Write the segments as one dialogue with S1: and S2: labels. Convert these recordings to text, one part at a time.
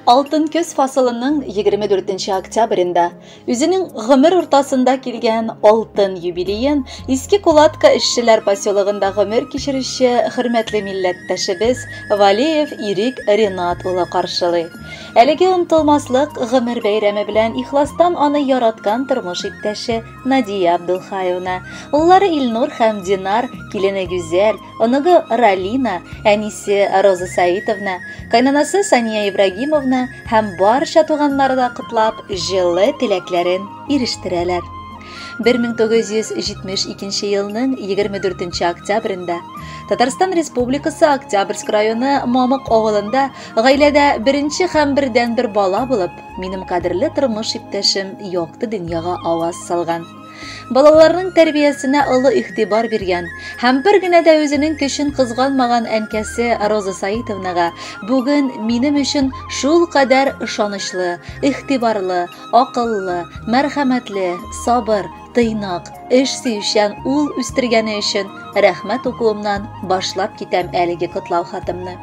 S1: Алтын көз фасылының 24 октябрендә үзенең гомер уртасында килгән алтын юбилеен Иске Кулатка эшчеләр поселогында гомер кичерүче хөрмәтле милләттәшебез Валеев Ирек Ренат улы каршылый. Әлеге онытылмаслык гомер бәйрәме белән ихластан аны яраткан тормыш иптәше Надия Абдулхаевна, уллары Илнур һәм Динар, килене Гүзәл, оныгы Ралина, әнисе Роза Саитовна, кайнанасы Сания Ибрагимовна һәм барча туганнары да котлап, җылы теләкләрен ирештерәләр. 1972 елның 24 октябрендә Татарстан Республикасы Октябрьск районы Мамык авылында гаиләдә беренче һәм бердәнбер бала булып, минем кадерле тормыш иптәшем якты дөньяга аваз салган. Балаларның тәрбиясенә олы игътибар биргән һәм бер генә дә үзенең көчен кызганмаган әнкәсе Роза Саитовнага бүген минем өчен шул кадәр ышанычлы, игътибарлы, акыллы, мәрхәмәтле, сабыр, тыйнак, эш сөючән ул үстергәне өчен рәхмәт укуымнан башлап китәм әлеге котлау хатымны.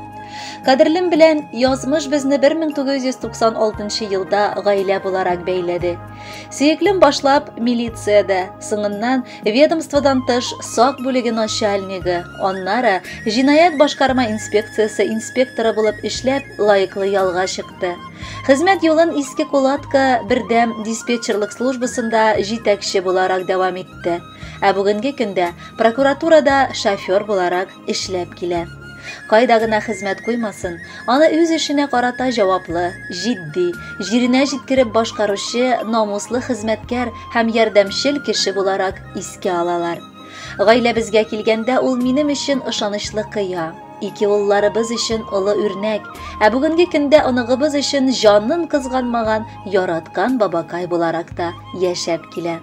S1: Кадерлем белән язмыш безне 1996 елда гаилә буларак бәйләде. Сөеклем башлап милициядә, соңыннан ведомстводан тыш сак бүлеге начальнигы, аннары җинаять башкарма инспекциясе инспекторы булып эшләп лаеклы ялга чыкты. Хезмәт юлын Иске Кулатка бердәм диспетчерлык службасында җитәкче буларак дәвам итте. Ә бүгенге көндә прокуратурада шофер буларак эшләп килә. Кайда гына хезмәт куймасын, аны үз эшенә карата җаваплы, җитди, җиренә җиткереп башкаручы намуслы хезмәткәр һәм ярдәмчел кеше буларак искә алалар. Гаиләбезгә килгәндә ул минем өчен ышанычлы кыя, ике улларыбыз өчен олы үрнәк, ә бүгенге көндә оныгыбыз өчен җанын кызганмаган яраткан бабакай буларак та яшәп килә.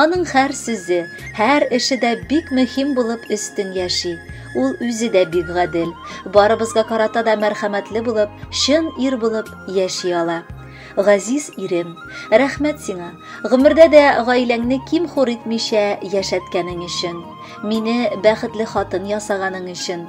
S1: Аның һәр сүзе, һәр эше дә бик мөһим булып өстен яши. Ул үзе дә бик гадел, барыбызга карата да мәрхәмәтле булып, чын ир булып яши ала. Газиз ирем, рәхмәт сиңа, гомердә дә гаиләңне ким-хур итмичә яшәткәнең өчен, мине бәхетле хатын ясаганың өчен,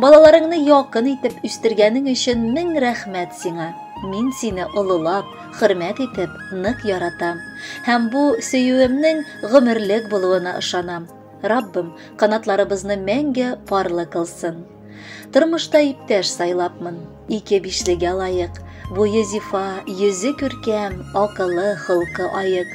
S1: балаларыңны якын итеп үстергәнең өчен мең рәхмәт сиңа. Мин сине олылап, хөрмәт итеп, нык яратам. Һәм бу сөюемнең гомерлек булуына ышанам. Раббым, канатларыбызны мәңге парлы кылсын. Тормышта иптәш сайлапмын, ике бишлегә лаек, буе зифа, йөзе күркәм, акылы, холкы аек.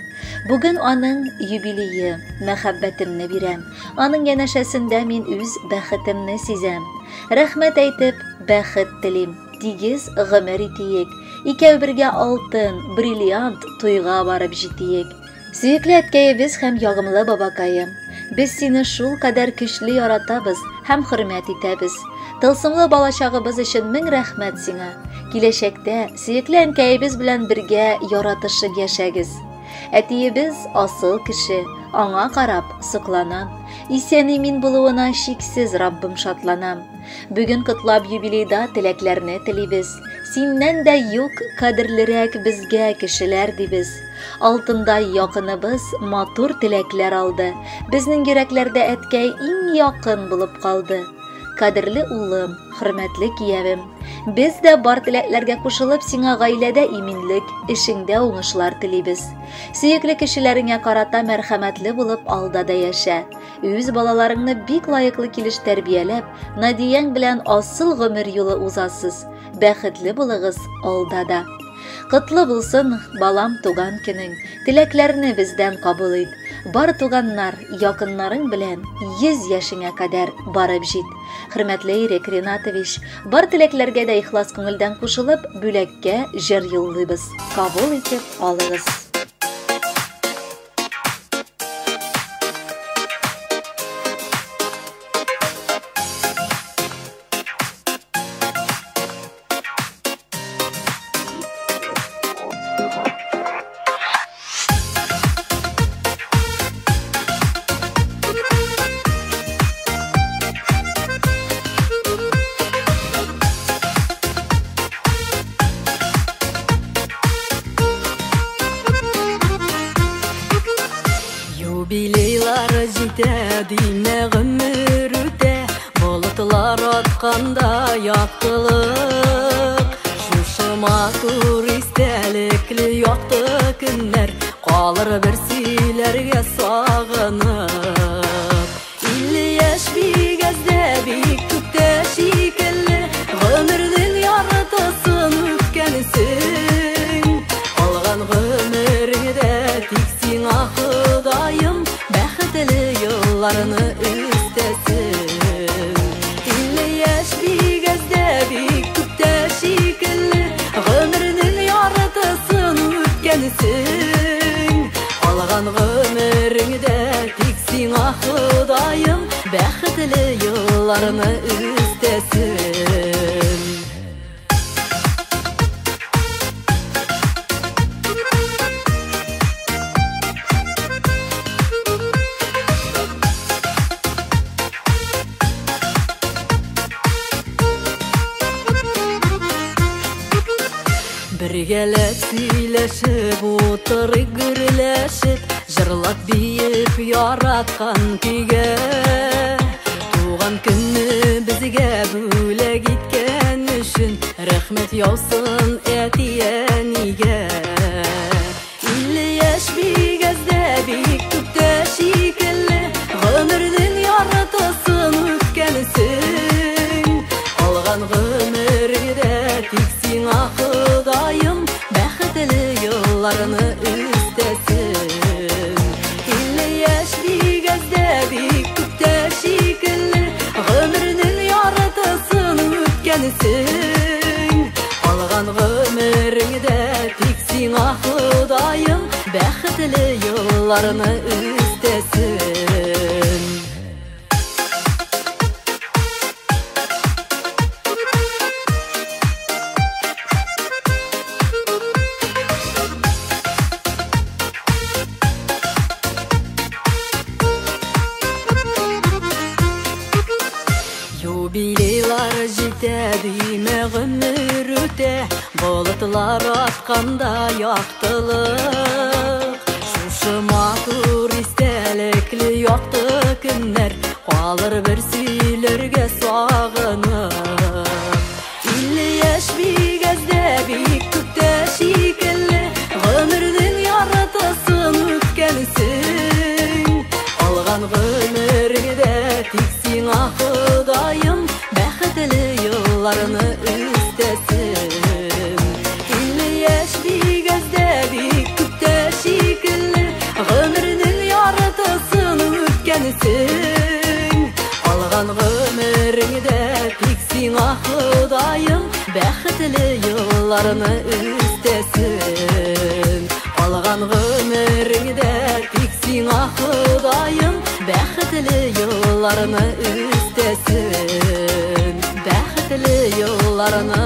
S1: Бүген аның юбилее, мәхәббәтемне бирәм. Аның янәшәсендә мин үз бәхетемне сизәм. Рәхмәт әйтеп, бәхет телим. Тигез гомер итиек, икәү бергә алтын, бриллиант туйга барып җитиек. Сөекле әткәебез һәм ягымлы бабакаем, без сине шул кадәр көчле яратабыз һәм хөрмәт итәбез. Тылсымлы балачагыбыз өчен мең рәхмәт сиңа. Киләчәктә сөекле әнкәебез белән бергә яратышып яшәгез. Әтиебез асыл кеше, аңа карап сокланам. Исән-имин булуына чиксез Раббым шатланам. Бүген котлап юбилейда теләкләрне телибез. Синнән дә юк кадерлерәк безгә кешеләр дибез. Алтындай якыныбыз матур теләкләр алды. Безнең йөрәкләрдә әткәй иң якын булып калды. Кадерле улым, хөрмәтле киявем, без дә бар теләкләргә кушылып сиңа гаиләдә иминлек, эшеңдә уңышлар телибез. Сөекле кешеләреңә карата мәрхәмәтле булып алда да яшә. Үз балаларыңны бик лаеклы килеш тәрбияләп, Надияң белән асыл гомер юлы узасыз. Бәхетле булыгыз алда да. Котлы булсын, балам, туган көнең. Теләкләрне бездән кабул ит. Бар туганнар, якыннарың белән 100 яшеңә кадәр барып җит. Хөрмәтле Ирек Ринатович, бар теләкләргә дә ихлас күңелдән кушылып, бүләккә җыр юллыйбыз. Кабул итеп алыгыз.
S2: Юбилейлар җитә, димә гомер үтә, болытлар атканда яктылык. Шушы Шушы матур истәлекле якты көннәр калыр бер сөйләргә сагынып. 50 яшь бик әз дә, бик күп тә шикелле, гомернең яртысын үткәнсең. Калган гомереңдә тик сиңа Ходаем бәхетле елларны өстәсен. 50 яшь бик әз дә, бик күп тә шикелле, гомернең яртысын үткәнсең. Калган гомереңдә тик сиңа Ходаем бәхетле елларны өстәсен. Бергәләп сөйләшеп, утырып гөрләшеп, җырлап биеп яраткан көйгә. Туган көнне безгә бүләк иткән өчен рәхмәт яусын әти-әнигә. 50 яшь бик әз дә, бик күп тә шикелле, гомернең яртысын үткәнсең. Калган гомереңдә тик сиңа Ходаем бәхетле елларны өстәсен. 50 яшь бик әз дә, бик күп тә шикелле, гомернең яртысын үткәнсең. Калган гомереңдә тик сиңа Ходаем бәхетле елларны өстәсен. Юбилейлар җитә, димә гомер үтә, болытлар атканда яктылык. Шушы матур истәлекле якты көннәр калыр бер сөйләргә сагынып. 50 яшь бик әз дә, бик күп тә шикелле, гомернең яртысын үткәнсең. Калган гомереңдә тик сиңа Ходаем бәхетле елларны өстәсен. 50 яшь бик әз дә, бик күп тә шикелле, гомернең яртысын үткәнсең. Калган гомереңдә тик сиңа Ходаем бәхетле елларны өстәсен. Калган гомереңдә тик сиңа Ходаем бәхетле елларны өстәсен. Бәхетле елларны